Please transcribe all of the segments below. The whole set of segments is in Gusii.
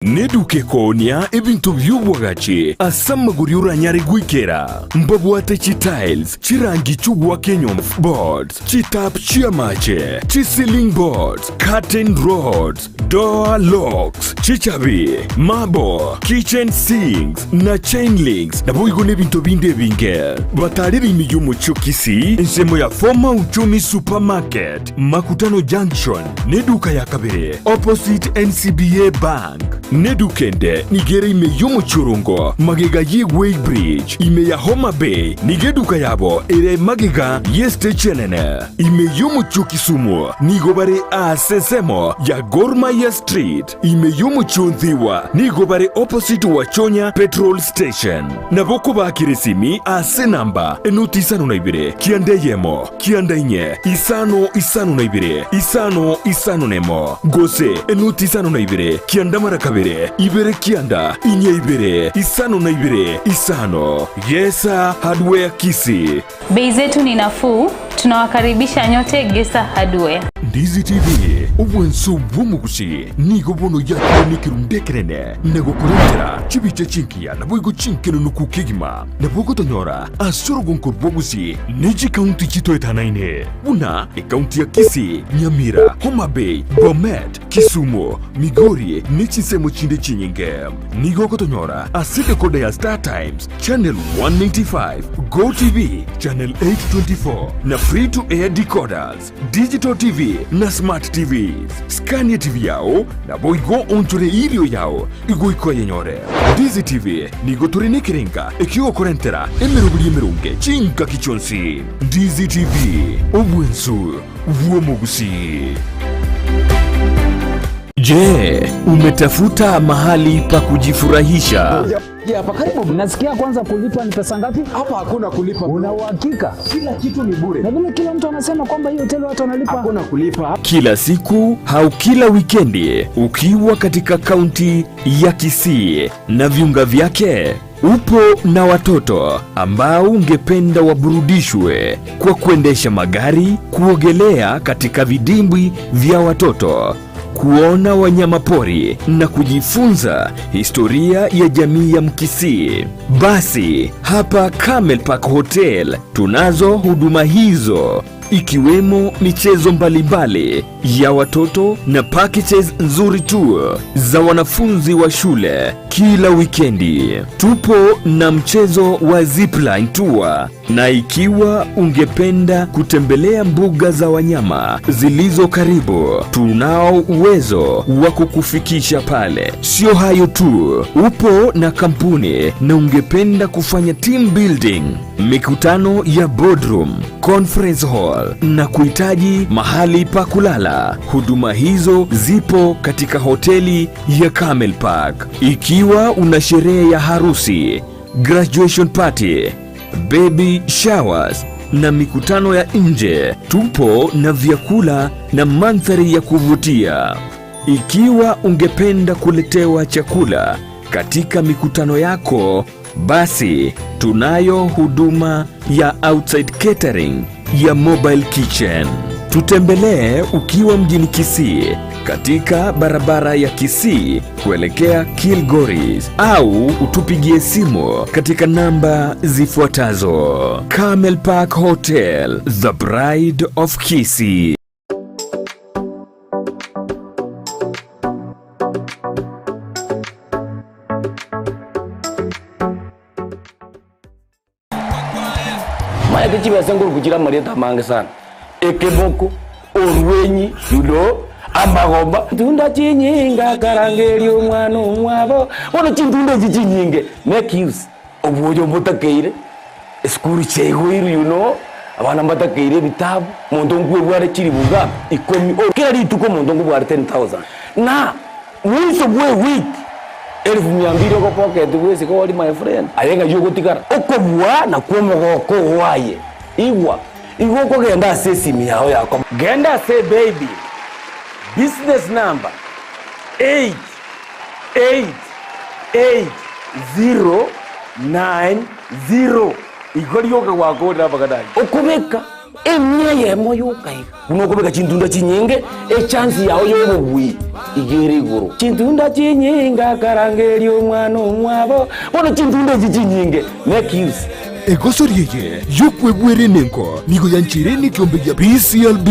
Neduka ekoonia ebinto bi'obwagachi ase amagori oranyare goikera. Mbabwate chitiles, chirangi chi'ogoaka enyomba, boards, chitap chi'amache, chi-ceiling boards, curtain rods, door locks, chichabi, marble, kitchen sinks, na chain links, naboigo nebinto binde ebinge. Batarire ime y'omochie o Kisii, ensemo ya former Uchumi Supermarket, Makutano Junction, neduka ya kabere opposite NCBA Bank. Neduka ende nigo ere ime y'omochie orongo magega ye Weighbridge ime ya Homa Bay nigo eduka yabo ere magega y'estage enene. Ime y'omochie o Kisumu nigo bare aase ensemo ya Gor Mahia Street. Ime y'omochie o Nthiwa nigo bare opposite Wachonya Petrol Station. Nabo okobakera esimi ase enamba enoti isano na ibere kianda eyemo kianda inye, isano isano na ibere, isano isano nemo, gose enoti isano na ibere, kianda mara kabere, ibere kianda, inye ibere, isano na ibere, isano. Gesa Hardware Kisii. Bei zetu ni nafuu, tunawakaribisha nyote Gesa Hardware. Ndizi TV, obwanso bw'omogusi, nigo bono yakire nekerundu ekenene na gokorentera chibicha chingiya naboigo chinkenenuku kegima. Nabo ogotonyora ase orogonko rwa Gusii ne chikaunti chitoetanaine, buna ekaunti ya Kisii, Nyamira, Homa Bay, Bomet, Kisumu, Migori ne chinsemo chinde chinyinge. Nigo ogotonyora ase decoder ya Star Times, Channel 195, Go TV, Channel 824 na Free to Air decoders, Digital TV na Smart TVs. Skania TV yao naboigo onchore erio yao igoika oyenyore. Ndizi TV nigo tore nekerenga ekiogokorentera emeroberi emeronge chingaki chionsi. Ndizi TV, obwensu bw'omogusii. Je, umetafuta mahali pa kujifurahisha? Hapa karibu. Nasikia kwanza kulipa ni pesa ngapi? Hapa hakuna kulipa. Una uhakika? Kila kitu ni bure. Na vile kila mtu anasema kwamba hii hoteli watu wanalipa. Hakuna kulipa. Kila siku au kila wikendi ukiwa katika kaunti ya Kisii na viunga vyake, upo na watoto ambao ungependa waburudishwe kwa kuendesha magari, kuogelea katika vidimbwi vya watoto, kuona wanyama pori na kujifunza historia ya jamii ya Mkisii. Basi hapa Camel Park Hotel tunazo huduma hizo ikiwemo michezo mbalimbali ya watoto na packages nzuri tu za wanafunzi wa shule kila wikendi. Tupo na mchezo wa zipline tour, na ikiwa ungependa kutembelea mbuga za wanyama zilizo karibu, tunao uwezo wa kukufikisha pale. Sio hayo tu, upo na kampuni na ungependa kufanya team building, mikutano ya boardroom, conference hall na kuhitaji mahali pa kulala, huduma hizo zipo katika hoteli ya Camel Park. Ikiwa una sherehe ya harusi, graduation party, baby showers na mikutano ya nje, tupo na vyakula na mandhari ya kuvutia. Ikiwa ungependa kuletewa chakula katika mikutano yako, basi tunayo huduma ya outside catering ya mobile kitchen. Tutembelee ukiwa mjini Kisii katika barabara ya Kisii kuelekea Kilgoris au utupigie simu katika namba zifuatazo. Camel Park Hotel, the Bride of Kisii. Maete chibesa nkoruku chire amarieta amange sana, ekeboko, orwenyi, you know, amagomba, tunda chinyinge akarangeria omwana omwabo, bono chintunda echi chinyinge make use obwoyo mbotakeire, esukuru chiaigoirwe you know, abana mbatakeire ebitabu, omonto nkwebware chilifu ngapi? Ikomi, kera rituko omonto nkobware 10,000 na mwiso bwa ewiki Elfu mia mbili ogopocket bwesike ori my friend, aye ng'ai ogotigara? Okobua nakwo omogoko oo aye. Igwa, igo okogenda ase esimi yao ya komo. Genda ase baby, business number 8888090 igo rioka gwakorire amang'ana ayio. Okobeka. Emia eyemo yoka iga. Buna okobeka chintunda chinyinge, echansi yao y'obobui iga ere igoro. Chintunda chinyinge akarangeria omwana omwabo, bono chintunda echi chinyinge, make use. Egosori eye y'okwegwera enengo nigo yancheire nekiombe gia PCLB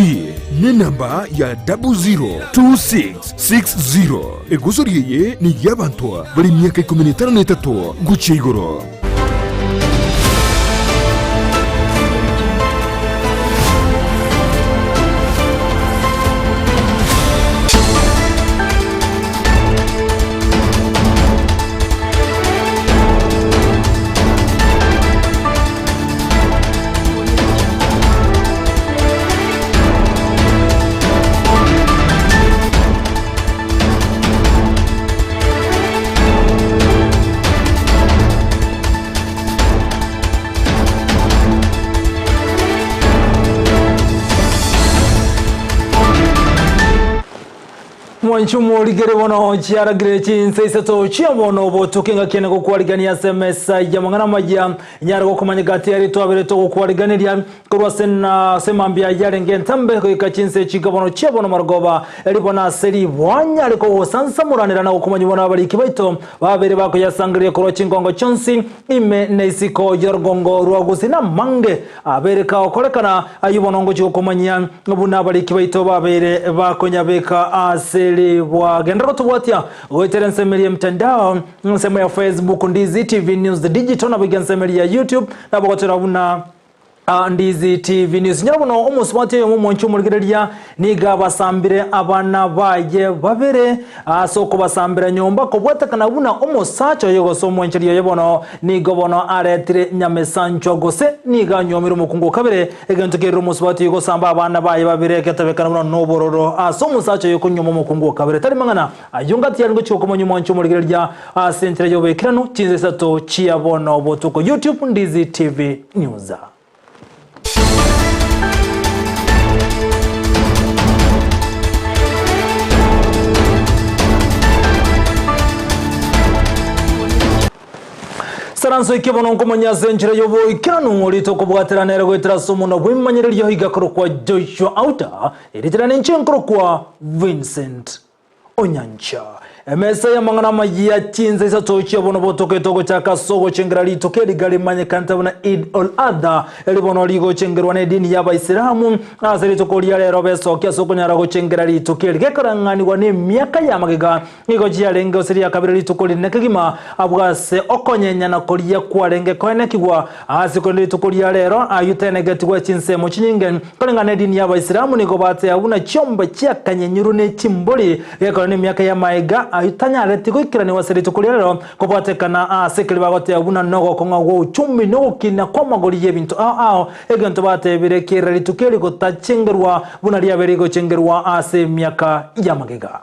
nenamba ya 002660. Egosori eye ney'abanto bare emiaka ikomi na etano na etato gochia igoro. Mwanchi omorigere bono chiaragire chinsa isato chia bono obotuko engaki ene gokwarigania ase emesa y'amang'ana amaya nyare gokomanya gati yaria twabere togokwariganeria Korwa ase ase mambia yarenge entambe goika chinsa echi bono chia bono marogoba, erio bono ase ribwanya rikogosansamoranera na gokomanyigwa nabariki baito babere bakoyasangereria korwa chingongo chionsi ime na isiko y'orogongo rwa gusii namange abere kagokorekana ayio bono ngochia gokomanyia buna abariki baito babere bakonyabeka ase ribwa. Genderera gotobwatia goetera ensemo eria y'emtandao, ensemo ya Facebook Ndizi TV News Digital naboigo ensemo eria ya YouTube nabo gochora buna Ndizi TV News. Nyora bono omosubati oyomo omwanchi omorigereria nigo abasambire abana baye babere ase okobasambera nyomba kobwatekana buna omosacha oye gose omwancheri oye bono nigo bono aretire nyamesanchwa gose nigo anywomire omokungu o kabere egento kerire omosubati oyo gosamba abana baye babere egetabekana buna nobororo ase omosacha oye konywoma omokungu o kabere tari mang'ana ayio ngati yare ngochia gokomanya omwanchi omorigereria Ase enchera y'oboikeranu chinsa isato chia bono botuko YouTube Ndizi TV News. Saranso eke bono nkomanya ase enchera y'oboikeranu ng'o ritokobwatera nere goetera ase omonwa bw'emanyererio iga korokwa Joshua Auta, eritera ninche nkorokwa Vincent Onyancha. Emesa y'amang'ana amayia chinsa isato chia bono botokete ogochaka ase ogochengera rituko eriga rimanyekanete buna Eid ul-Adha, eri bono rigochengerwa n'edini y'Abaisilamu. Ase rituko ria rero besokia ase okonyara gochengera rituko eri gekoreng'anigwa n'emiaka ya magega nigo chiarenge gose ria kabere rituko rinene kegima abwo ase okonyenyana koria kwarenge koenekigwa Ase korende rituko ria rero ayio taenegetigwe chinsemo chinyinge, koreng'ana nedini y'Abaisilamu nigo batea buna chiombe chiakanyenyirwe ne chimbori, gekora nemiaka y'amaega ayio tanyareti goikeranigwa ase rituko ria rero, kobwatekana ase keria bagotea buna nogokong'a gwa uchumi na ogokina kw'amagori y'ebinto ao ao, egento batebire kera rituko eri gotachengerwa buna riabeire rigochengerwa ase emiaka y'amagega.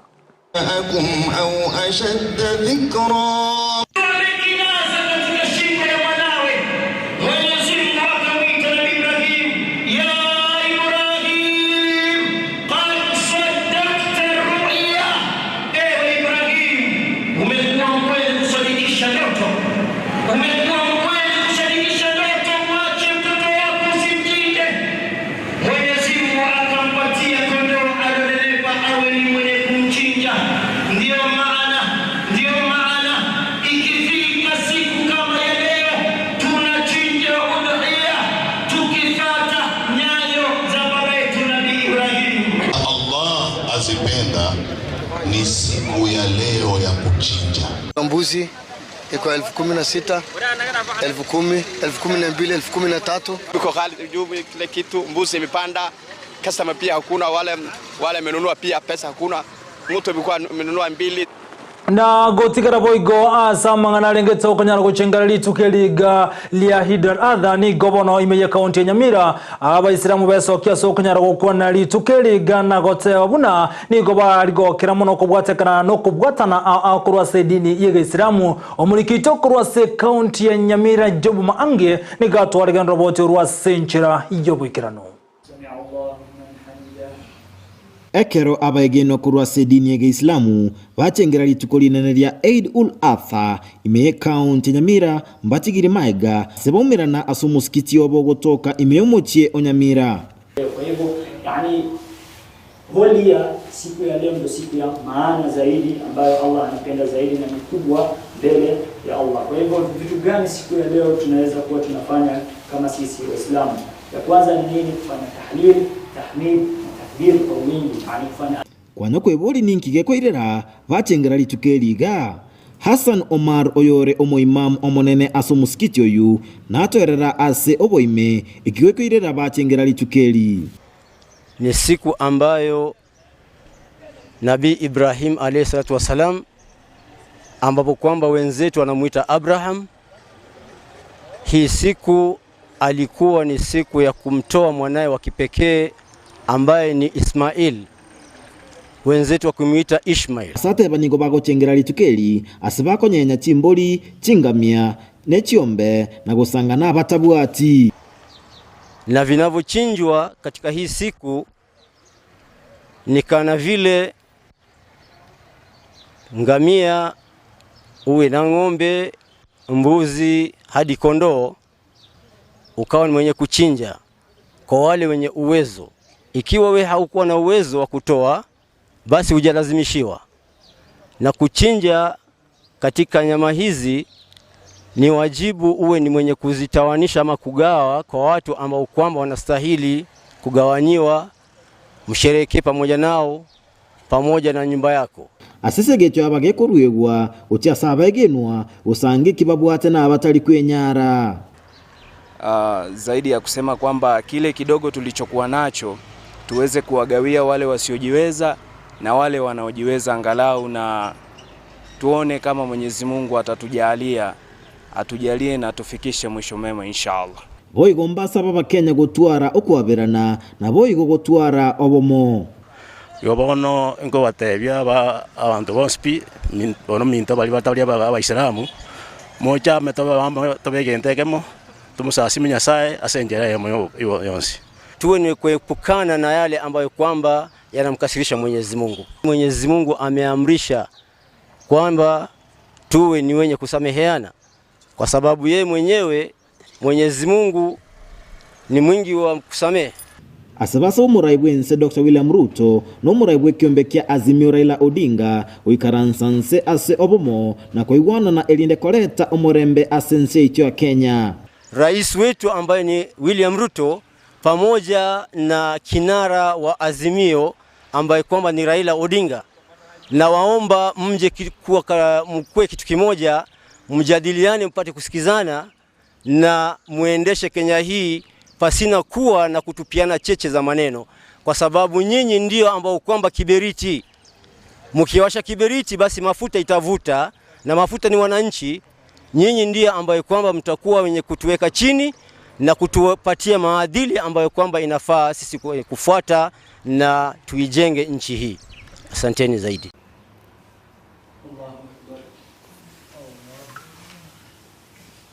Amejilaza katika shingo ya mwanawe. Mwenyezi Mungu akamwita Nabii Ibrahim, ya Ibrahim, qad saddaqta ruya, ewe Ibrahim, umekuwa mkweli kusadikisha ndoto, umekuwa mkweli kusadikisha ndoto, mwache mtoto wako usimchinje. Mwenyezi Mungu akampatia kondoo alionenepa awe ni mwenye kumchinja. Ndiyo maana, ndiyo maana ikifika siku kama ya leo tunachinja udhiya tukifata nyayo za baba yetu Nabii Ibrahim. Allah azipenda ni siku ya leo ya kuchinja. Mbuzi iko 16,000, 10,000, 12,000, 13,000. Iko ghali juu kila kitu, mbuzi imepanda, customer pia hakuna, wale wale amenunua pia pesa hakuna, mtu amekuwa amenunua mbili. Na gotigara boigo ase amang'ana arengete okonyara gochengera rituko eriga ria Eid al-Adha nigo bono ime ye county ya Nyamira abaisilamu besokia ase okonyara gokwana rituko eriga na goteba buna nigo barigokera mono kobwatekana nokobwatana ao ao korwa ase edini y'egeisilamu omoriki oito korwa ase county ya Nyamira Job Maangi nigo atware roboti orwa ase enchera y'oboikeranu. Ekero abaegenwa korwa ase edini y'Egeisilamu bachengera rituko rinene ria Eid ul Adha ime y'Ekaunti ya Nyamira mbatigire maega ase baumerana ase omosikiti obo ogotoka ime y'omochie o Nyamira. Kwa hivyo yani holi ya siku ya leo ndio siku ya maana zaidi ambayo Allah anapenda zaidi na ni kubwa mbele ya Allah. Kwa hivyo vitu gani siku ya leo tunaweza kuwa tunafanya kama sisi Waislamu? Ya kwanza ni nini? Kufanya tahlil, tahmid na takbir kwa wingi, yani kufanya Kwanya kwebori ninki gekoirera bachengera rituko eri iga. Hassan Omar oyore omoimamu omonene ase omosikiti oyu natoerera ase oboime eki gekoirera bachengera rituko eri. Ni siku ambayo Nabii Ibrahim alayhi salatu wassalam, ambapo kwamba wenzetu wanamuita Abraham, hii siku alikuwa ni siku ya kumtoa mwanaye wa kipekee ambaye ni Ismail, wenzetu wakimuita Ishmail. Ase ateba nigo bagochengera rituko eri ase bakonyenya chimbori, chingamia, ne chiombe na gosanga nabatabwati. Na vinavyochinjwa katika hii siku ni kana vile ngamia, uwe na ng'ombe, mbuzi hadi kondoo, ukawa ni mwenye kuchinja kwa wale wenye uwezo. Ikiwa we haukuwa na uwezo wa kutoa, basi hujalazimishiwa. Na kuchinja katika nyama hizi ni wajibu uwe ni mwenye kuzitawanisha ama kugawa kwa watu ambao kwamba wanastahili kugawanyiwa, msherehekee pamoja nao pamoja na nyumba yako. Ase esegecho aba gekoruegwa gochia ase abaegenwa gosanga eki babwate na abatari kwenyara. Zaidi ya kusema kwamba kile kidogo tulichokuwa nacho tuweze kuwagawia wale wasiojiweza na wale wanaojiweza angalau, na tuone kama Mwenyezi Mungu atatujalia, atujalie na atufikishe mwisho mema inshallah. Boigo mbasaba abakenya gotwara okwaberana na boigo gotwara obomo. Igo bono nkobatebia aba abanto bonsi pi, bono minto baria batari abaisilamu, mochame tobe abamo tobe egento ekemo, tomosasime Nyasaye ase enchera eyemo yonsi. Tuwe ni kuepukana na yale ambayo kwamba yanamkasirisha Mwenyezi Mungu. Mwenyezi Mungu ameamrisha kwamba tuwe ni wenye kusameheana, kwa sababu yeye mwenyewe Mwenyezi Mungu ni mwingi wa kusamehe. Ase base omorai bwense Dr. William Ruto na omorai bw'ekiombe kia Azimio Raila Odinga goikaransa nse ase obomo na koigwana na erinde koreta omorembe ase ense yaito ya Kenya. Rais wetu ambaye ni William Ruto pamoja na kinara wa Azimio ambaye kwamba ni Raila Odinga, na waomba mje mkuwe kitu kimoja, mjadiliane mpate kusikizana na muendeshe Kenya hii pasina kuwa na kutupiana cheche za maneno, kwa sababu nyinyi ndio ambao kwamba kiberiti, mkiwasha kiberiti basi mafuta itavuta, na mafuta ni wananchi. Nyinyi ndio ambayo kwamba mtakuwa wenye kutuweka chini na kutupatia maadili ambayo kwamba inafaa sisi kufuata na tuijenge nchi hii. Asanteni zaidi.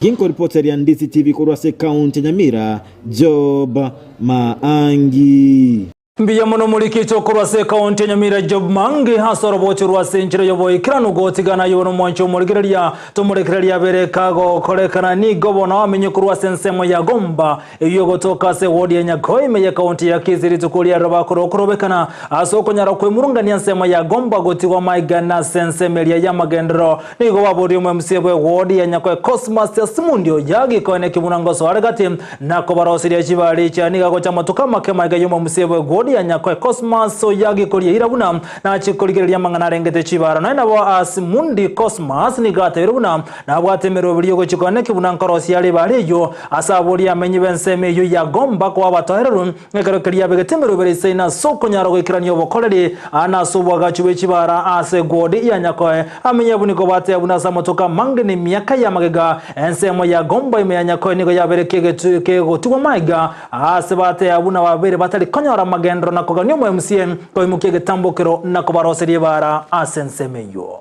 Ginko reporter ya Ndizi TV korwa ase county ya Nyamira, Job Maangi. Mbuya mono morikito korwa ase county ya Nyamira Job Maangi ase orobochi rwa ase enchera yoboikeranu gotigana yono omwancho omorigereria tomorekereria abere kagokorekana nigo bono amenye korwa ase ensemo ya Gomba eywo gotoka ase ward ya Nyakoime ya county ya Kisii rituko ria robakoro okorobekana ase okonyara kwemurungania ensemo ya Gomba gotigwa maiga na ase ensemo eria ya magendero nigo baboria omo MC bwe ward ya Nyakoe Cosmas Asimundi oyagikoene kimunangoso are gati nakobarosiria chibari chia niga gocha matuka make maiga yomo MC bwe ward ya Nyakoe Cosmas oyagikoria irabuna nachikorigereria mang'ana arengete chibara naye nabo Asimundi Cosmas nigatebire buna nabwatemerwe burio gochikone kibuna nkorosia are bare eyo ase aboria amenyi b'ensemo eyo ya Gomba kwa abatoereru ekero keria begetemerwe bere ase soko nyaro goikerania obokoreri ana ase obwagachi bwe chibara ase gwodi ya Nyakoe amenye buniko bate buna ase amatuka mange ni miaka ya magega ensemo ya Gomba ime ya Nyakoe nigo yabere kegotigwa maiga ase bate abuna babere batari konyora magendero na kogania omo MCA koimukia egetambokero na kobaroseria ebara ase ensemo eyo.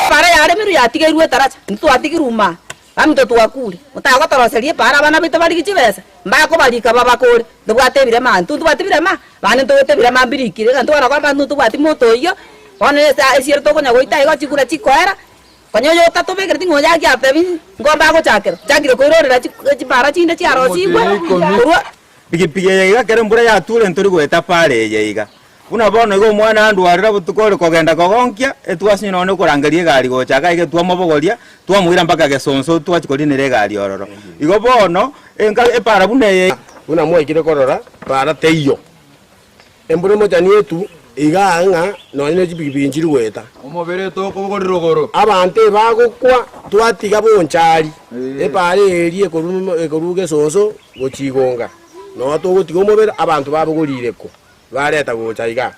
Para yaremirwe yatigeirwe etaracha, ntitwatigirwe ma, baminto twakure, otagotoroseria epara abana baito barigi chibesa, mbakobarika babakore, ntobwate ebirema intwe ntobwati birema, bande ntobwate ebirema mbirikire, egento bono kwamba intwe ntobwati moto oyio, bono esa esiere tokonya goita igo chikura chikoera, konya oyo otatobekire ting'o oyo agiatebi ngombe agochakera, chakire koirorera chipara chinde chiarosigwe, korwa. Pikipiki eye iga ekero embura yature ntori goeta para eye iga. Buna bono iga omwana andwarera botuko ore kogenda kogonkia, etwasinywa nonye korangeria egari gocha iga iga twamobogoria, twamoira mpaka gesonso twachia korinera egari ororo. Igo bono, enka epara buna eye. Buna mwaikire korora, para teiyo. Embura emochani etu igaa ng'a nonye ne chipikipiki nchiri goeta. Omobere tokobogori rogoro. Abanto ebagokwa twatiga bonchari, epara eria ekorwa gesonso gochia igonga, noo togotiga omobere abanto babogorire ko bareta gocha igaa.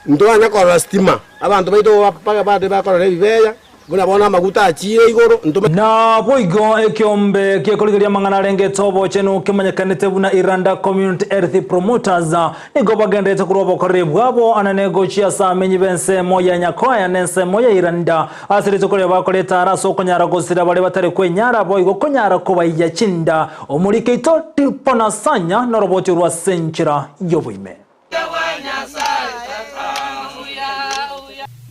Ntwanya korora stima, abanto baito bande bakorora ebibeya, buna bono amaguta achiire igoro, ntome. Naboigo ekeombe gekorigereria amang'ana arengete obochenu kemanyekanete buna Iranda Community Health Promoters nigo bagenderete korwa obokoreri bwabo anene gochia ase amenyi b'ensemo ya Nyakoya na ensemo ya Iranda ase rituko riria bakoreta are ase okonyara gosira baria batari kwenyara boigo konyara kobaiya chinda. Omoriki oito Tipona Sanya noroboti orwa ase enchera y'oboime.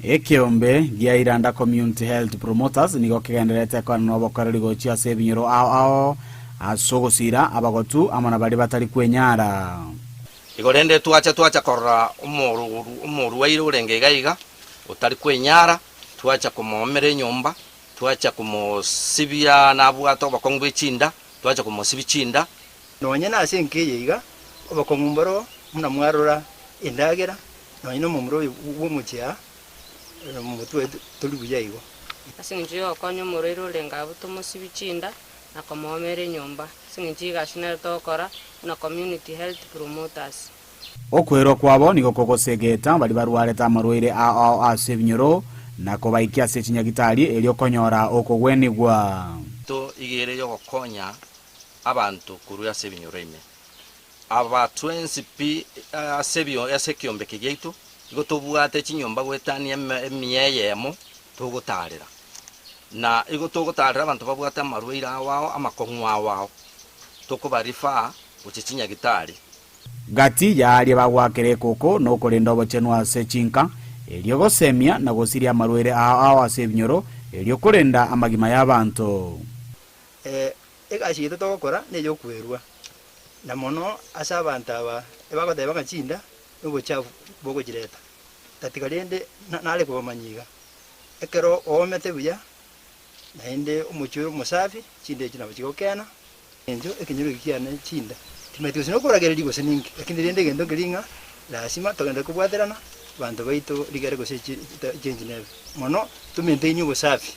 Ekeombe gia Iranda Community Health Promoters nigo kegendererete koenana obokoreri gochia ase ebinyoro ao ao ase ogosiira abagotu amo na baria batari kwenyara. Igo rende twacha twacha korora omorwaire orenge iga iga, otari kwenyara, twacha komoomera enyomba, twacha komosibia nabwate obokong'u bwe chinda, twacha komosibia chinda. Nonye nase enka eye iga, obokong'u mboroo, buna mwarora endagera, nonye nomomura oyo bw'omochie aa, motwe tori buya igo. Ase engencho y'ogokonya omorwaire orenge abwo tomosibie chinda na komoomera enyomba, ase engencho y'egasi nero togokora buna community health promoters. Okwerwa kwabo nigo kogosegeta baria barwarete amarwaire ao ao ase ebinyoro, na kobaikia ase chinyagitari erio konyora okogwenigwa. To iga ere y'ogokonya abanto korwa ase ebinyoro ime. Aba twensi pi ase ase ekiombe eke giaito, igo tobwate chinyomba goetania emia eyemo togotaarera. Na igo togotaarera abanto babwate amarwaire ao ao, amakong'u ao ao, tokoba refer gochia chinyagitari. Gati y'aria bagoakera ekoko na okorenda obochenu ase chinka, erio gosemia na gosiria amarwaire ao ao ase ebinyoro, erio korenda amagima y'abanto. Egasi yaito togokora ney'okwerua, na mono ase abanto aba ebagoteba ng'a chinda nobochafu bogochireta. Tatiga rende nare kobamanyia iga, ekero oomete buya, naende omochie ore omosafi, chinda echio nabo chigokena. Encho ekenyoro eke kiane chinda, timanyeti gose nokoragereria gose ninki, lakini rende egento nkeri ng'a lasima togenderere kobwaterana abanto baito rigere gose chenji nebe mono tomaintaini obosafi.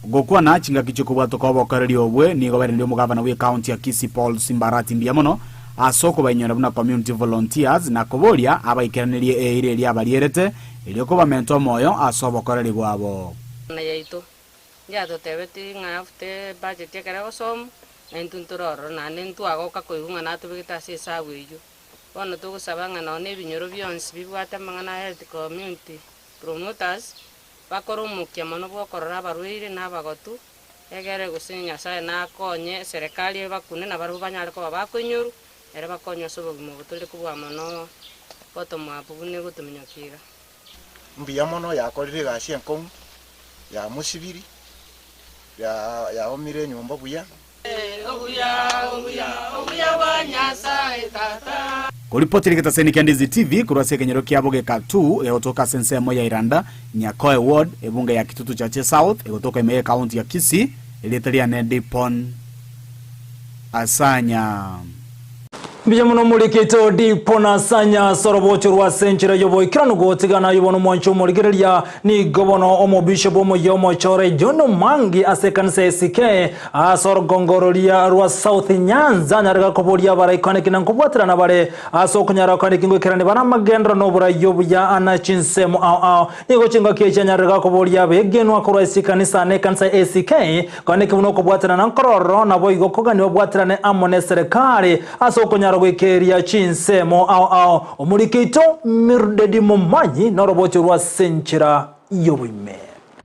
Gokwana chingaki chi'okobwatoka obokoreri obwe nigo barenire omogavana bw'ecounty ya Kisii Paul Simbarati mbuya mono ase okobainyora buna community volunteers na koboria abaikeranerie eira eria abarierete erio kobamenta omoyo ase obokoreri bwabo. Na yaito yatotebetie ng'a after ebudget ekero egosomwa, na intwe ntore ororo naende ntwagoka koigwa ng'a natobegete ase esabu eyio. Bono togosaba ng'a nonye na ebinyoro bionsi bibwate amang'ana a health community promoters, Bakore omokia mono bw'okorora abarwaire na abagotu, egere gose Nyasae nakonye eserekari ebakune na barabwo banyare koba bakoinyorwa, ere bakonywe ase obogima obo tore kobua mono bottom up buna egotominyokia iga. Mbuya mono yakorire egasi enkong'u, yamosibiri, yaomire enyomba buya. Koripoti rigetaseni kia Ndizi TV korwa ase ekenyoro kia Bogeka 2 egotoka ase ensemo ya Iranda, Nyakoe Ward, ebunge ya Kitutu Chache South egotoka ime y'ecounty ya Kisii, erieta riane Dipon Asanya. Mbuya mono omorikito Dipon Asanya ase orobocho rwa ase enchera y'oboikeranu gotigana aye bono omwancho omorigereria nigo bono omobishop omoyia omochore John Omangi ase ekanisa ya ACK Ase orogongo roria rwa South Nyanza nyare gakoboria abaraikaneki na nkobwaterana bare ase okonyara gokaneki ngoikerani bare amagenderero na oborai obuya na chinsemo ao ao. Nigo chingaki echi anyarire gakoboria abegenwa korwa ase ekanisa na ekanisa ya ACK koaneki buna okobwaterana nkororo naboigo kogania babwaterane amo neserekari ase okonyara goikeria chinsemo ao ao. Omoriki oito Mirdedi Momanyi norobocho rwa ase enchera y'oboime.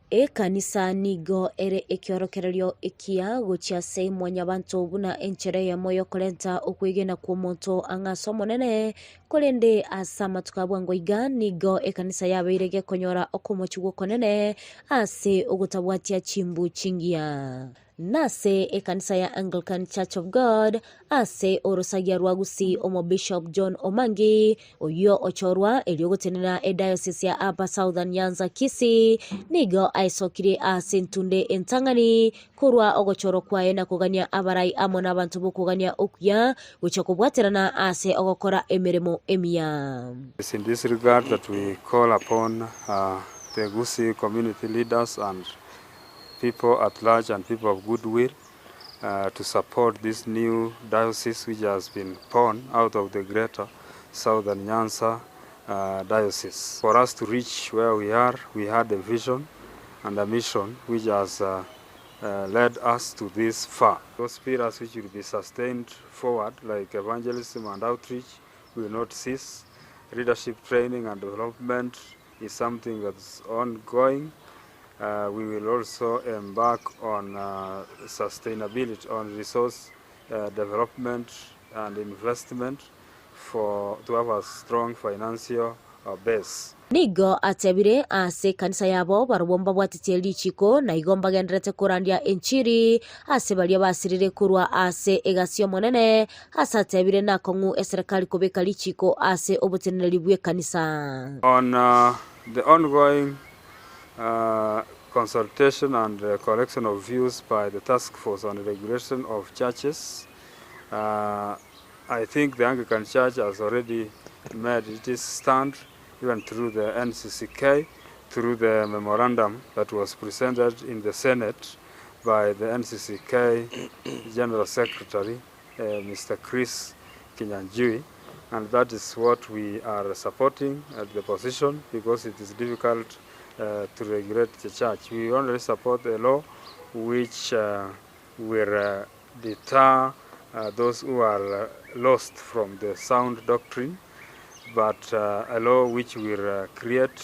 Ekanisa nigo ere ekiorokererio ekiya gochia ase mwanyabanto buna enchera eyemo y'okorenta okwegena kw'omonto ang'e ase Omonene, korende ase amatuko a bwango iga nigo ekanisa yabeire gekonyora okomochigwa okonene ase ogotabwatia chimbu chingiya. Nase ekanisa ya Anglican Church of God ase orosagia rwa Gusii Omobishop John Omangi oyio ochorwa erio gotenena ediocese ya Upper Southern Nyanza Kisii nigo aesokirie ase entunde entang'ani korwa ogochorwa kwaye na kogania abarai amo nabanto b'okogania okuya gochia kobwaterana ase ogokora emeremo emiya. It's in this regard that we call upon the Gusii community leaders and people at large and people of goodwill to support this new diocese which has been born out of the greater Southern Nyanza Diocese. For us to reach where we are, we had a vision and a mission which has led us to this far. Those pillars which will be sustained forward like evangelism and outreach will not cease. Leadership training and development is something that's ongoing. We will also embark on sustainability, on resource development and investment for to have a strong financial base. Nigo atebire ase ekanisa yabo barabwo mbabwatetie richiko, na igo mbagendererete korandia enchiri ase baria basirire korwa ase egasi y'Omonene, ase atebire nakong'u eserekari kobeka richiko ase oboteneneri bw'ekanisa. On the ongoing consultation and collection of views by the Task Force on Regulation of Churches, I think the Anglican Church has already made its stand, even through the NCCK, through the memorandum that was presented in the Senate by the NCCK General Secretary, Mr. Chris Kinyanjui, and that is what we are supporting at the position, because it is difficult to regulate the church. We only support a law which will deter those who are lost from the sound doctrine, but a law which will create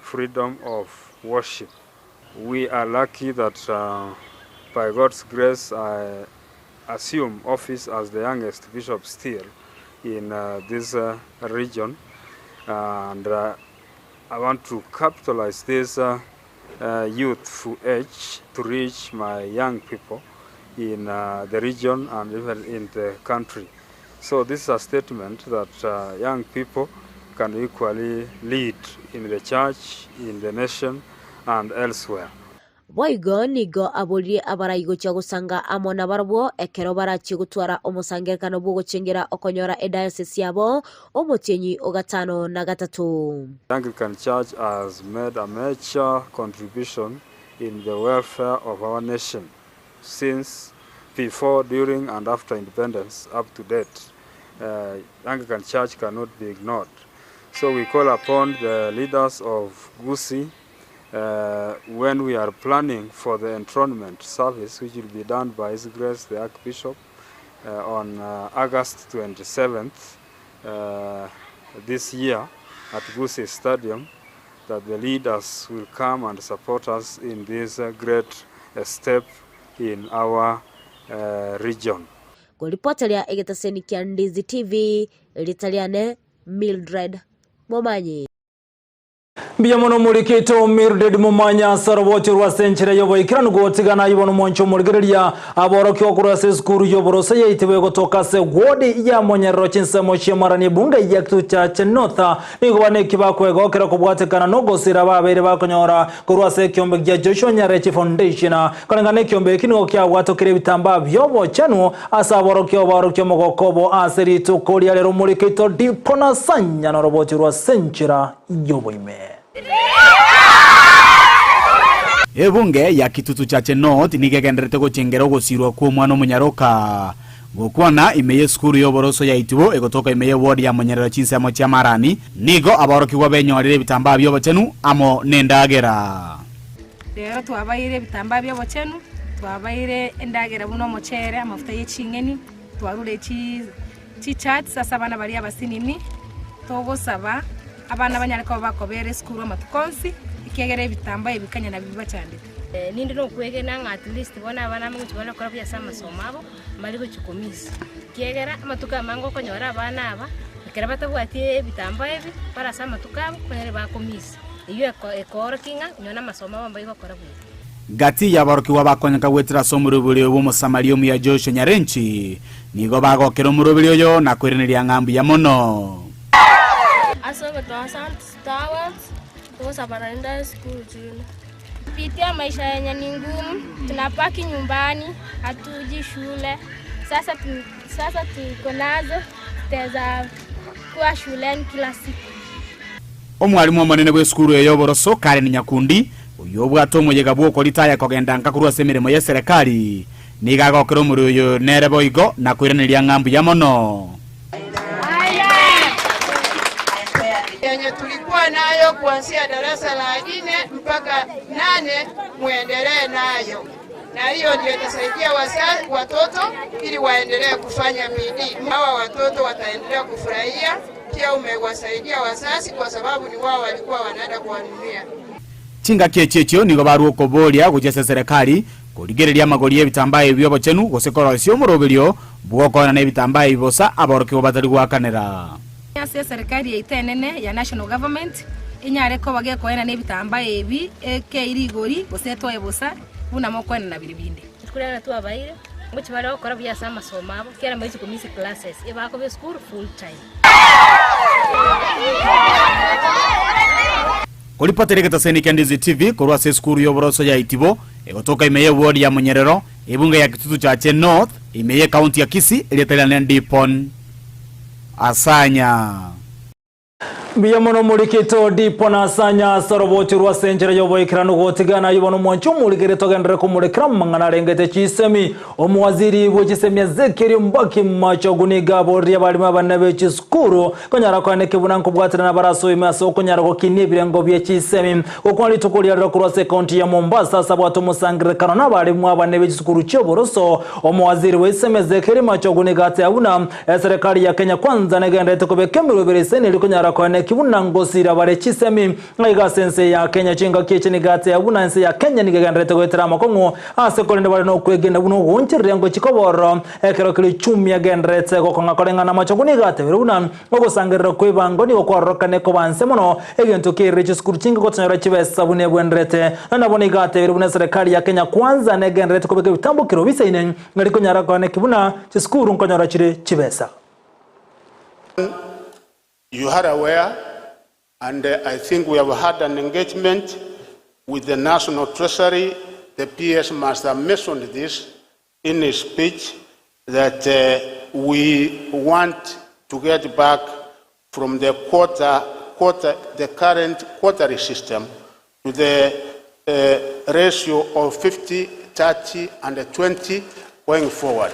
freedom of worship. We are lucky that by God's grace I assume office as the youngest bishop still in this region, and I want to capitalize this youthful age to reach my young people in the region and even in the country. So this is a statement that young people can equally lead in the church, in the nation, and elsewhere. Boigo nigo aboririe abarai gochia gosanga amo nabarabwo ekero barachie gotwara omosangererekano bw'ogochengera okonyora ediocese yabo omotienyi o gatano na gatato. The Anglican Church has made a major contribution in the welfare of our nation since before, during and after independence up to date. Anglican Church cannot be ignored. So we call upon the leaders of Gusii when we are planning for the enthronement service, which will be done by His Grace the Archbishop on August 27th this year at Gusii Stadium, that the leaders will come and support us in this great step in our region. Koripoteria egetaseni kia Ndizi TV, erieta riane Mildred Momanyi. Mbuya mono morikito Mildred Momanya ase orobocho rwa ase enchera y'oboikeranu gotigana aye bono mwanche omorigereria aborokigwa korwa ase esukuru y'oboroso yaitibwe gotoka ase ward ya Monyerero chinsemo chi'emarani ebunge ya Kitutu North nigo bane eki bakwegokera kobwatekana nogosira babeire bakonyora korwa ase ekiombe gia Joshua Nyarechi Foundation koreng'ana ekiombe eki nigo kiabwatokire ebitambaa bi'obochenu ase aborokigwa baorokia omogoko obo ase rituko ria rero morikito Dipona Sanya norobocho rwa ase enchera y'oboime. Ebunge ya Kitutu Chache North nigo egendererete gochengera ogosirwa kw'omwana omonyaroka gokwana ime y'esukuru y'oboroso ya Itibo egotoka ime y'eward ya Monyerero chinsemo chia Marani. Nigo aborokigwa benyorire ebitambaa bi'obochenu amo nendagera. Rero twabaeire ebitambaa bi'obochenu, twabaeire endagera buna omochere, amafuta ye ching'eni, twarure chicharts ase abana baria abasinini, togosaba abana banyare koba bakobera esukuru amatuko onsi, ekiagera ebitambaa ebi kanya nabio bibachandete. Ninde nokwegena ng'a at least bono abana amo gochia bare gokora buya ase amasomo abo, mbari gochia komisa. Ekiagera amatuko amange okonyora abana aba, ekero batabwati ebitambaa ebi, bare ase amatuko abo, okonyora bakomisa. Eywo ekoorokia ng'a onye na amasomo abo mbaigokora buya. Gati y'aborokigwa bakonyeka goetera ase omoroberi oyo bw'Omosamaria omuya Joshua Nyarenchi, nigo bagokera omoroberi oyo na koiraneria ng'a mbuya mono. Ase ogotoa towels, togosaba naende esukuru chinde. Kupitia maisha yenye ni ngumu, tunabaki nyumbani, hatuji shule. Sasa, tu, sasa tuko nazo, tutaweza kuwa shuleni kila siku. Omwalimu omonene bw'esukuru eye y'oboroso, Karen Nyakundi, oyio obwate omoyega bw'okoritaya kogenda nka korwa ase emeremo y'eserekari, nigo agokera omorwoti oyo nere boigo na koiraneria ng'a mbuya mono. Yenye tulikuwa nayo kuanzia darasa la nne mpaka nane, muendelee nayo, na hiyo ndio itasaidia watoto ili waendelee kufanya bidii. Hawa watoto wataendelea kufurahia. Pia umewasaidia wazazi kwa sababu ni wao walikuwa wanaenda kuwanunulia. Chingaki echi echio nigo barua okoboria gochia ase eserekari korigereria amagori y'ebitambaa ebi bi'obochenu gose korosia omoroberio bw'okoenana ebitambaa ebi bosa aborokigwa batari goakanera. Ase eserekari yaito enene ya national government enyare koba gekoenana ebitambaa ebi ekei rigori gose etoe bosa buna mokoenana biri binde. Rituko riane twabaire, ngochia bare gokora buya ase amasomo abo, ekiagera maichi komisi classes, ebakoba esukuru full time. Koripotera egetaseni kia Ndizi TV korwa ase esukuru y'oboroso ya Itibo, egotoka ime y'eward ya Munyerero, ebunge ya Kitutu Chache North, ime y'ecounty ya Kisii, erieta riane Ndipon Asanya. Mbuya mono morikito Dipo na Asanya ase orobochi rwa ase enchera y'oboikeranu gotigana ayio bono omwanchi omorikere togenderere komorekera amang'ana arengete chisemi. Omowaziri bwe chisemi Ezekiel Mbaki Machogu nigo aboririe abarimo abanene be chisukuru konyara koeneki buna nkobwaterana bare ase oime ase okonyara gokinia ebirengo bie chisemi. Gokwana rituko riarero korwa ase ekaunti ya Mombasa ase abwate omosangererekano nabarimo abanene be chisukuru chi'oboroso, omowaziri bwe chisemi Ezekiel Machogu nigo ateba buna Eserekari ya Kenya Kwanza negendererete kobeka emerobero ase eri konyara koeneki buna ngosira bare chisemi Aiga ase ense ya Kenya chingaki echi nigo ateba buna ense ya Kenya nigo egendererete goetera amakong'u ase korende bare nokwegena buna ogoonchoreria ngochia koba ororo ekero keria uchumi egendererete gokong'a koreng'ana namachogu nigo atebire buna ogosangerera kw'ebango nigo kwarorokane koba nse mono egento kerire chisukuru chinge gotonyora chibesa buna ebwenerete nabo nigo atebire buna eserekari ya Kenya Kwanza negendererete kobeka ebitambokero bisaine ng'a rikonyara koaneki buna chisukuru nkonyora chire chibesa. You are aware and I think we have had an engagement with the National Treasury, the PS must have mentioned this in his speech, that uh, we want to get back from the quarter, quarter, the current quarterly system to the uh, ratio of 50, 30, and 20 going forward.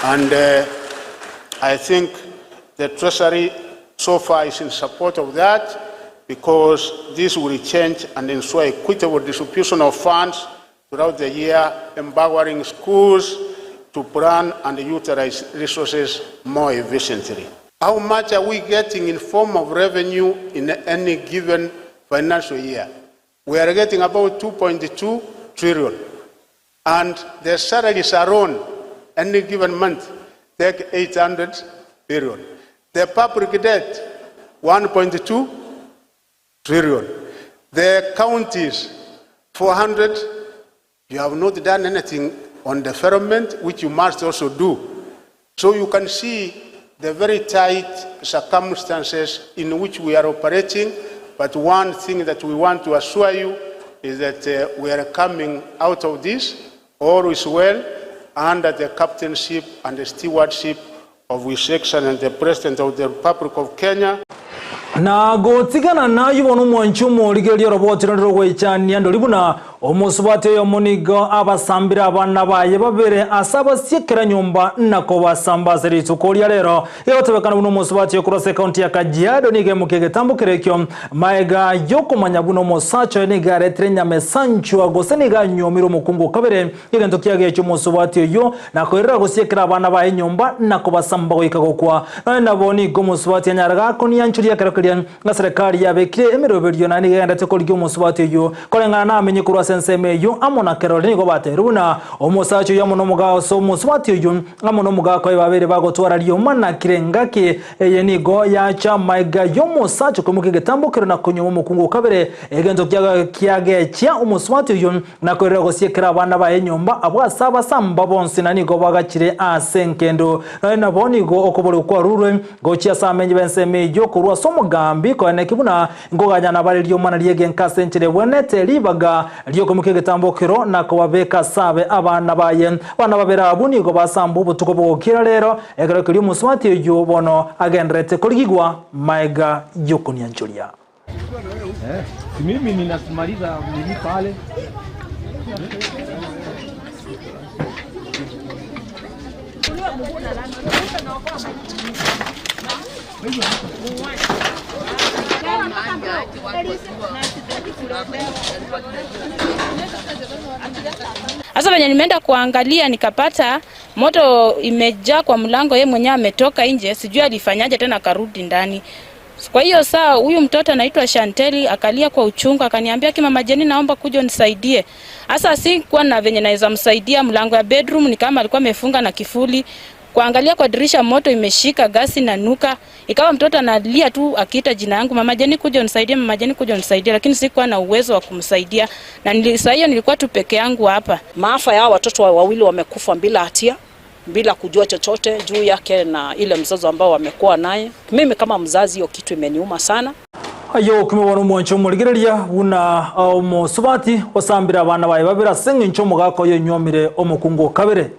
And uh, I think the Treasury so far is in support of that because this will change and ensure equitable distribution of funds throughout the year, empowering schools to plan and utilize resources more efficiently. How much are we getting in form of revenue in any given financial year? We are getting about 2.2 trillion. And the salaries alone, any given month, take 800 billion. The public debt, 1.2 trillion. The counties, 400. You have not done anything on development, which you must also do. So you can see the very tight circumstances in which we are operating. But one thing that we want to assure you is that uh, we are coming out of this, all is well, under the captainship and the stewardship of His Excellency the President of the Republic of Kenya. Na gotigana nayio bono omwanchi omorigereria oroboti rore rogoichania ndori buna omosubati oyomo nigo abasambire abana baye babere ase abasiekera nyomba na kobasamba ase rituko ria rero. Egotebekana buna omosubati okorwa ase ekaunti ya Kajiado nigo emokia egetambo kere ekio maega yokomanya buna omosacha oye nigo aretire enyama esanchwa gose nigo anyuomire omokungu o kabere Egento kiagecha omosubati oyio, na koirera gosiekera abana baye nyomba, na kobasamba goika gokwa. Nonya nabo nigo omosubati anyare gakonianchoria ekero keria ng'a serekari yabekire emeroberio naende nigo egenderete korigia omosubati oyio koreng'ana namenye korwa ase. ase ensemo eyio amo na kerori nigo batebirie buna omosacha oyio amo nomoga ase omosubati oyio amo nomogaka oye babeire bagotwara rioma na kera engaki eye nigo yacha amaiga y'omosacha koimokia egetambokero na konyuoma omokungu o kabere egento kiagechia omosubati oyio Na koirera gosiekera abana baye nyomba abwo ase abasamba bonsi, na nigo bagachire ase engendu. Nonya nabo nigo okoborigwa kwarurwe gochia ase amenyi b'ensemo eyio korwa ase omogambi, koeneki buna nkoganyana bare riomana ri'egenka ase enchera ebwenerete ribaga ri'okoimokia egetambokero na kobabeka ase abe abana baye. Abana babere abwo nigo basambwa obotuko bogokiera rero, ekero keria omosubati oyio bono agendererete korigigwa magega y'okonianchoria. Si mimi ninasimaliza nini pale. Sasa venye nimeenda kuangalia nikapata moto imejaa kwa mlango, yeye mwenyewe ametoka nje, sijui alifanyaje tena akarudi ndani. Kwa hiyo saa huyu mtoto anaitwa Shanteli akalia kwa uchungu akaniambia, ki mama Jeni, naomba kuja unisaidie. Sasa sikuwa na venye naweza msaidia, mlango ya bedroom ni kama alikuwa amefunga na kifuli. Kuangalia kwa dirisha moto imeshika gasi na nuka. Ikawa mtoto analia tu akiita jina yangu, mama Jeni kuja unisaidie, mama Jeni kuja unisaidie, lakini sikuwa na uwezo wa kumsaidia. Na saa hiyo nilikuwa tu peke yangu hapa. Maafa ya watoto wawili wamekufa bila hatia, bila kujua chochote juu yake na ile mzozo ambao wamekuwa naye. Mimi kama mzazi, hiyo kitu imeniuma sana. Aye okimobona omwancho omorigereria buna omosubati osambire abana baye babere ase engencho omogaka oye onywomire omokungu o kabere.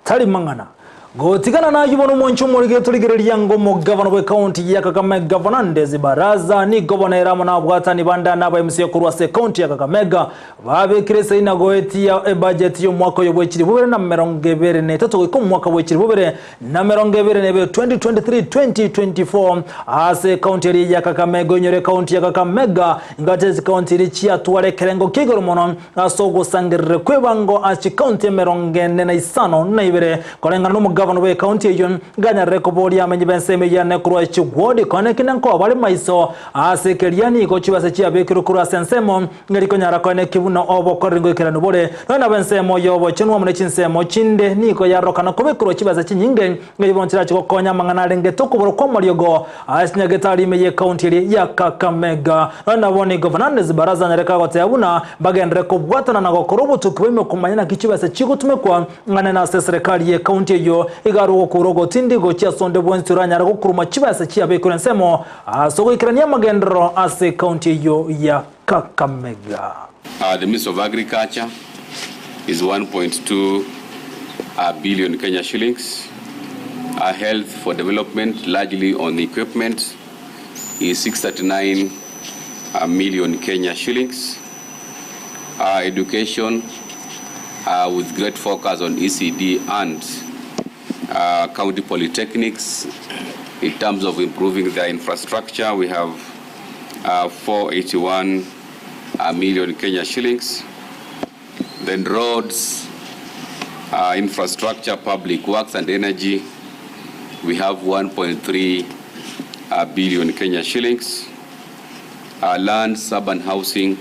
Tari mang'ana. Gotigana nayio bono omwancho omorigereria torigereria ng'a omogavana bw'ekaunti ya Kakamega Gavana Ndezi Baraza nigo bono ere amo nabwatani bande aba MCA korwa ase ekaunti ya Kakamega Babekire esegi na goetia ebajeti y'omwaka oyo bw'echiribu bibere na emerongo ebere na etato goika omwaka bw'echiribu bibere na emerongo ebere na ebere, 2023-2024, ase ekaunti eria ya Kakamega. Oinyore ekaunti ya Kakamega ingate ase chikaunti eria chiatwara ekerengo kia igoro mono ase ogosangerera kw'ebango ase chikaunti emerongo ene na isano na ibere. Koreng'ana nomogavana bw'ekaunti eyio, nganyarire koboria amenyi b'ensemo eyio yane korwa chigwodi kone kinde nkoba bare maiso ase keria nigo chibesa chiabekirwe korwa ase ensemo Ng'a rikonyara koeneki buna obokoreri ngoikeranu bore, nonya nabo ensemo y'obochenu amo ne chinsemo chinde nigo yarorokana kobekerwa chibesa chinyinge, ng'a bono chirache gokonya amang'ana arengete okobora kw'amariogo ase chinyagetari ime y'ekaunti eria ya Kakamega. Nonya nabo nigo Fernandes Barasa anyareka goteba buna mbagenderere kobwatana na gokora obotuki bwa ime komanya naki chibesa chigotumekwa ng'a nene ase eserekari y'ekaunti eyio iga arwe gokura ogotindi gochia ase onde bwensi oranyare gokuruma chibesa chiabekerwe ensemo Ase ogoikerania amagenderero ase ekaunti eyio ya Kakamega. The Ministry of Agriculture is 1.2 billion Kenya shillings. Health for development largely on equipment is 639 million Kenya shillings. Education with great focus on ECD and county polytechnics in terms of improving their infrastructure we have 481 million Kenya shillings. Then roads, infrastructure, public works and energy, we have 1.3 billion Kenya shillings. Land, urban housing,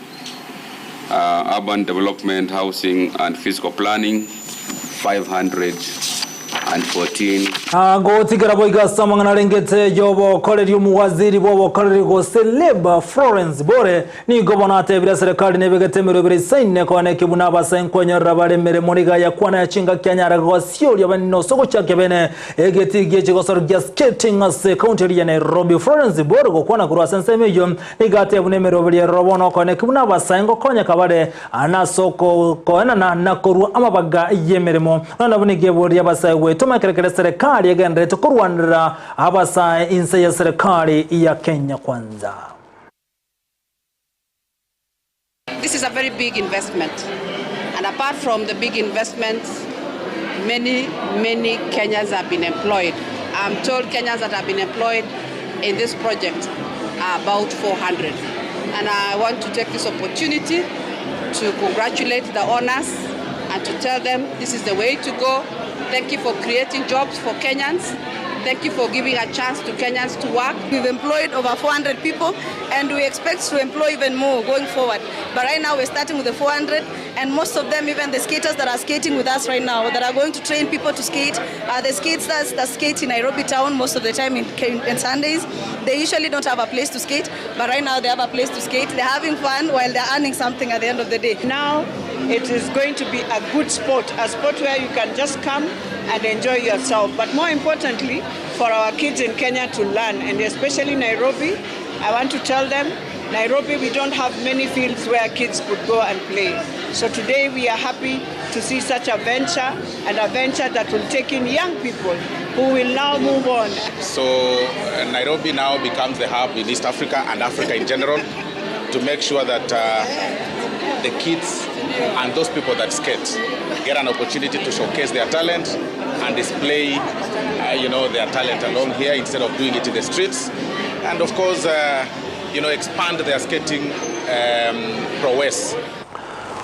urban development, housing and physical planning, 514. Gotigera boigo ase amang'ana arengete y'obokoreri omowaziri bw'obokoreri gose Labour Florence Bore nigo bono atebire eserekari nebegete emerobero isaine koaneki buna abasae nkwenyorera bare emeremo nigo ayakwana ya chingaki anyare gosioria bene ase ogochakia bene egetii gie chigosori gia skating ase ekaunti eria ya Nairobi. Florence Bore gokwana korwa ase ensemo eyio nigo atebia buna emerobero eroro bono okoaneki buna abasae nkokonyeka bare Aa nase okoenana na korua amabaga y'emeremo. Nonya nabo nigo eboria abasae gwetoma ekero kere serikali egendererete korwanerera abasae inse ya serikali ya Kenya Kwanza. This is a very big investment and apart from the big investment many many Kenyans have been employed. I'm told Kenyans that have been employed in this project are about 400 and I want to take this opportunity to congratulate the owners and to tell them this is the way to go. Thank you for creating jobs for Kenyans. Thank you for giving a chance to Kenyans to work. We've employed over 400 people and we expect to employ even more going forward. But right now we're starting with the 400 and most of them, even the skaters that are skating with us right now, that are going to train people to skate, are the skaters that skate in Nairobi town most of the time in, in Sundays. They usually don't have a place to skate, but right now they have a place to skate. They're having fun while they're earning something at the end of the day. Now it is going to be a good sport, a sport where you can just come and enjoy yourself. But more importantly, for our kids in Kenya to learn, and especially Nairobi, I want to tell them, Nairobi, we don't have many fields where kids could go and play. So today we are happy to see such a venture, and a venture that will take in young people who will now move on. So uh, Nairobi now becomes the hub in East Africa and Africa in general to make sure that uh, the kids and those people that skate get an opportunity to showcase their talent and display, uh, you know, their talent along here instead of doing it in the streets. And of course, uh, you know, expand their skating um, prowess.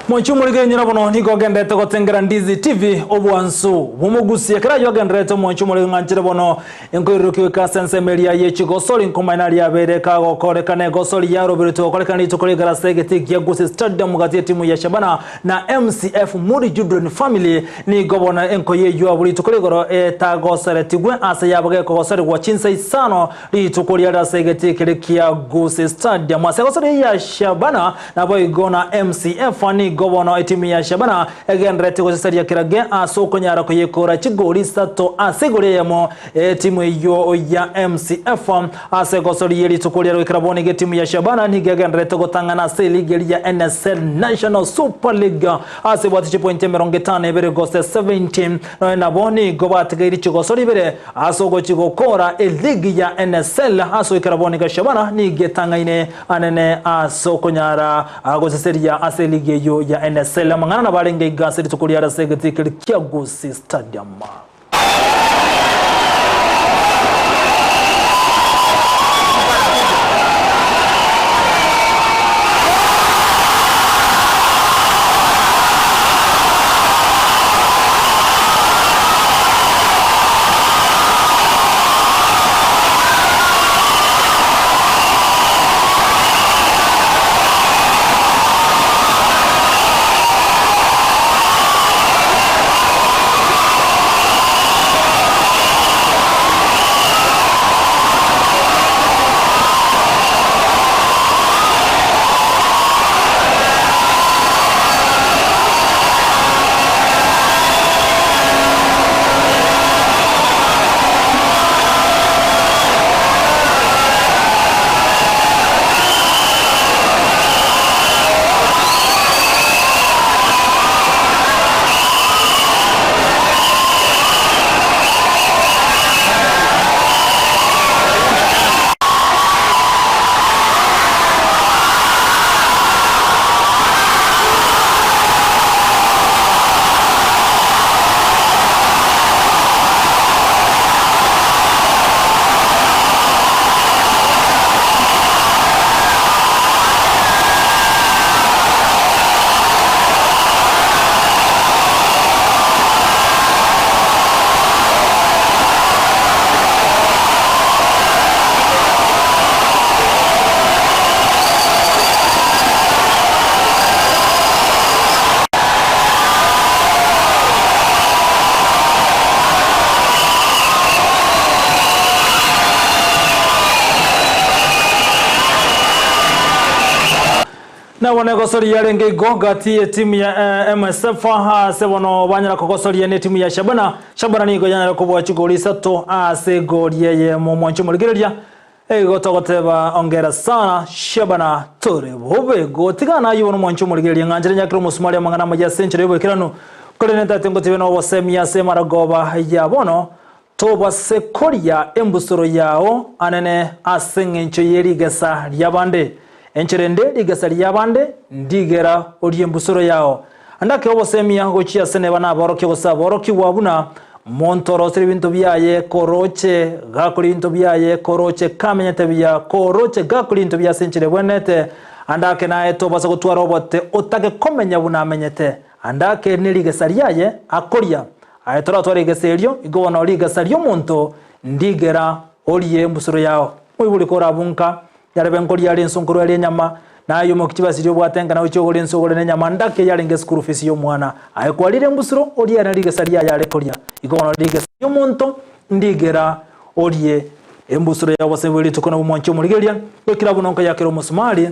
Mwanchi omorigereria nyina bono nigo ogenderete gotengera Ndizi TV obwansu bw'omogusi ekero ayio agendererete omwanchi omorege ng'anchire bono enkoiruruki goika ase ensemo eria ye chigosori nkomanya nari yabeire kagokorekana egosori yaroberetwe gokorekana rituko rigoro ase egetii kia Gusii Stadium gati y'etimu ya Shabana na MCF Muri Children Family nigo bono enkoyo eyio abwo rituko rigoro etagoseretigwe ase yabo gekogosorigwa chinsa isano Rituko riare ase egetii keria kia Gusii Stadium ase egosori ya Shabana naboigo na MCF nigo bono etimu ya Shabana egendererete goseseria kerage ase okonyara koyekora chigori isato ase igoro eyemo etimu eyio ya MCF ase egosori ye rituko riare goikera bono iga etimu ya Shabana nigo egendererete gotang'ana ase eligi eria ya NSL National Super League ase ebwate chipointi 52 gose 70 nonya nabo nigo batigaire chigosori ibere Ase ogochia gokoora eligi ya NSL ase goikera bono iga Shabana nigo etang'aine anene ase okonyara goseseria ase eligi eyio ya NSL. Amang'ana nabo arenge iga ase rituko riare ase egetii keria kia Gusii Stadium. Nabo negosoria yarenge igo gati y'etimu ya MSF ase bono banyara kogosoria n'etimu ya Shabana. Shabana nigo yanyara kobua chigori isato ase egori eyemo. Mwanche omorigereria Igo togoteba ongera sana Shabana tore bobe gotigana ayio bono mwanche omorigereria ng'a nchera nyakere omosumari amang'ana amaya ase enchera y'oboikeranu korende ntate ngotebe nobosemia ase emaragoba ya bono tobase koria embusuro yao anene ase eng'encho ye rigesa ri'abande enchera ende rigesa ri'abande ndigera orie embusuro yao Andake obosemia gochia ase neba naborokia gose aborokigwa buna Monto orosire ebinto biaye koroche gakora ebinto biaye koroche kamenyete buya koroche gakora ebinto biaye ase enchera ebwenerete ande ake naye tobasa gotwara obote otake komenya buna amenyete ande ake nerigesa riaye akoria aye toratware rigesa erio igo bono rigesa ri'omonto Ndigera orie embusuro yao. Moibori korabunka, yarebe nkoria are enso nkorwa ere enyama, na aye omoki chibesa obwate enka nagochia ogore enso ogore nenyama ndake yarenge eschool fees y'omwana. Aye kwarire embusuro, orie ere rigesa riaye are koria. Igo bono rigesa ri'omonto ndigera orie embusuro yao bosemi bwe rituko nabwo mwanche omorigereria, goikera buna onkayakera omosumari.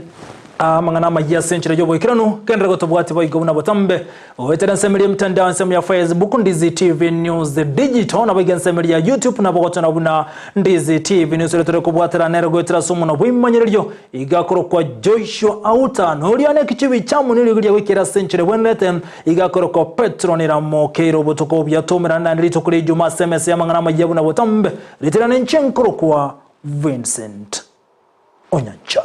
Aa amang'ana amayia ase enchera y'oboikeranu, genderera gotobwatia boigo buna botambe. Goetera ensemo eria y'emitandao, ensemo ya Facebook, Ndizi TV News Digital, naboigo ensemo eria ya YouTube nabo gotona buna Ndizi TV News eria tore kobwatera nere goetera ase omonwa bw'ebimanyererio iga akorokwa Joshua Auta, na oria one ekichibi chiamo neriogi ria goikera ase enchera ebwenerete iga akorokwa Petro Niramokeire obotuko obuya toumerane naende rituko ria Ijumaa ase emesa y'amang'ana amayia buna botambe. Ritirane inche nkorokwa Vincent Onyancha.